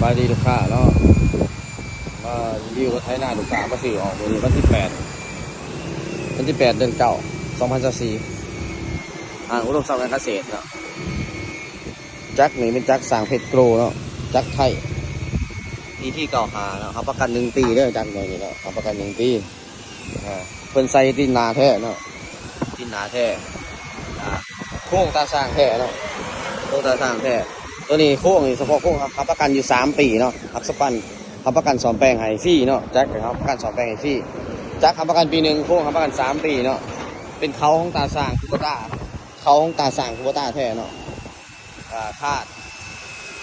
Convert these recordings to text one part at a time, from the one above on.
ສະບາຍດີລູກຄ້າເນາະ ມາຣີວິວລົດໄຖນາລູກຄ້າມາຊື້ອອກມື້ນີ້ວັນທີແປດ ວັນທີແປດ ເດືອນເກົ້າ ສອງພັນຊາວສີ່ ຫ້າງອຸດົມຊັບການກະເສດເນາະ. ຈັກນີ້ເປັນຈັກສ້າງເພັດໂກຣເນາະ ຈັກໄທ ອີທີ ເກົ້າຫ້າເນາະ ຮັບປະກັນໜຶ່ງປີເດີ ຈັກໜ່ວຍນີ້ເນາະ ຮັບປະກັນໜຶ່ງປີ. ອ່າ ເພິ່ນໃສ່ຕີນໜ້າແທ້ເນາະ ຕີນໜ້າແທ້ ອ່າ ໂຄ້ງຕາຊ່າງແທ້ເນາະ ໂຄ້ງຕາຊ່າງແທ້. ໂຕນີ້ໂຄ້ງນີ້ ສະເພາະໂຄ້ງຮັບປະກັນຢູ່ສາມປີເນາະ ຮັບສະປັນ ຮັບປະກັນສ້ອມແປງໃຫ້ຟຣີເນາະ ຈັກຮັບປະກັນສ້ອມແປງໃຫ້ຟຣີ ຈັກຮັບປະກັນປີໜຶ່ງ ໂຄ້ງຮັບປະກັນສາມປີເນາະ. ເປັນເຂົາຂອງຕາຊ່າງຄູໂບຕ້າ ເຂົາຂອງຕາຊ່າງຄູໂບຕ້າແທ້ເນາະ. ອ່າ ຄາດ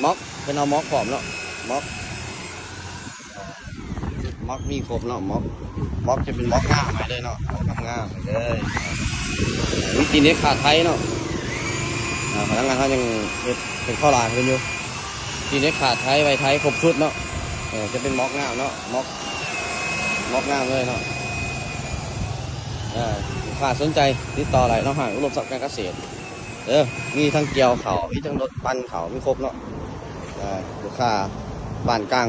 ມັອກ ເພິ່ນເອົາມັອກພ້ອມເນາະ ມັອກ ມັອກມີຄົບເນາະ ມັອກ ມັອກຈະເປັນມັອກງາມໃຫ້ເລີຍເນາະ ມັອກງາມໆໃຫ້ເລີຍ. ມີຕີນເຫຼັກຄາດໄທເນາະ ອ່າ ພະນັກງານເຮົາຍັງເຮັດ ເຮັດເຂົ້າຫຼາຍເພິ່ນຢູ່ ຕີນເຫຼັກຄາດໄທ ໄວໄທ ຄົບຊຸດເນາະ. ເອີ ຈະເປັນມັອກງາມເນາະ ມັອກ ມັອກງາມເລີຍເນາະ. ເອີ ລູກຄ້າສົນໃຈຕິດຕໍ່ໄດ້ເນາະ ຫ້າງອຸດົມຊັບການກະເສດ ເດີ ມີທັງກ່ຽວເຂົ້າ ມີທັງລົດປັ່ນເຂົ້າ ມີຄົບເນາະ. ເອີ ລູກຄ້າບ້ານກາງ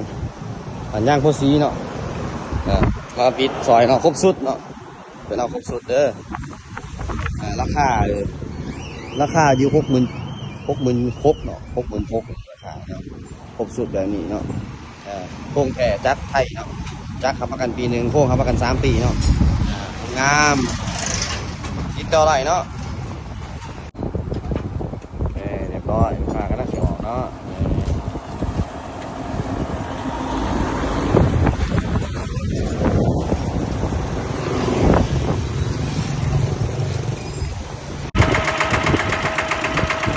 ບ້ານຍາງໂພສີເນາະ ເອີ ມາປິດຊ່ອຍເນາະ ຄົບຊຸດເນາະ ເພິ່ນເອົາຄົບຊຸດເດີ. ເອີ ລາຄາ ເອີ ລາຄາຢູ່ຫົກໝື່ນ ຫົກໝື່ນຫົກເນາະ ຫົກໝື່ນຫົກ ລາຄາເນາະ ຄົບຊຸດແບບນີ້ເນາະ. ເອີ ໂຄ້ງແທ້ ຈັກໄທເນາະ ຈັກຮັບປະກັນປີໜຶ່ງ ໂຄ້ງຮັບປະກັນສາມປີເນາະ. ເອີ ງາມ ຕິດຕໍ່ໄດ້ເນາະ. ເອີ ຮຽບຮ້ອຍ ລູກຄ້າກຳລັງຊິອອກເນາະ.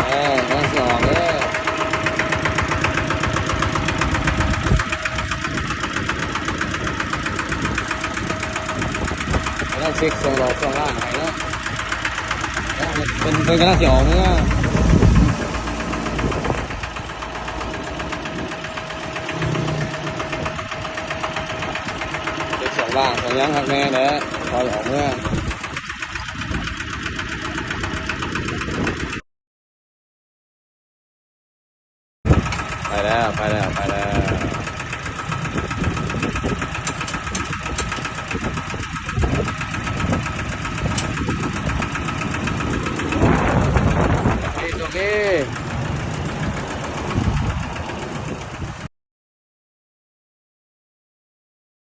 ເອີ ເອີ ກຳລັງຊິອອກເດີ ກຳລັງເຊັກຊ່ວງຫຼອກຊ່ວງລ້າງໃຫ້ເນາະ ເພິ່ນ ເພິ່ນກຳລັງຊິອອກເມືອ ເຊັກຊ່ວງລ້າງຊ່ວງຫຍັງຄັກແນ່ແຫຼະ ຄ່ອຍອອກເມືອ.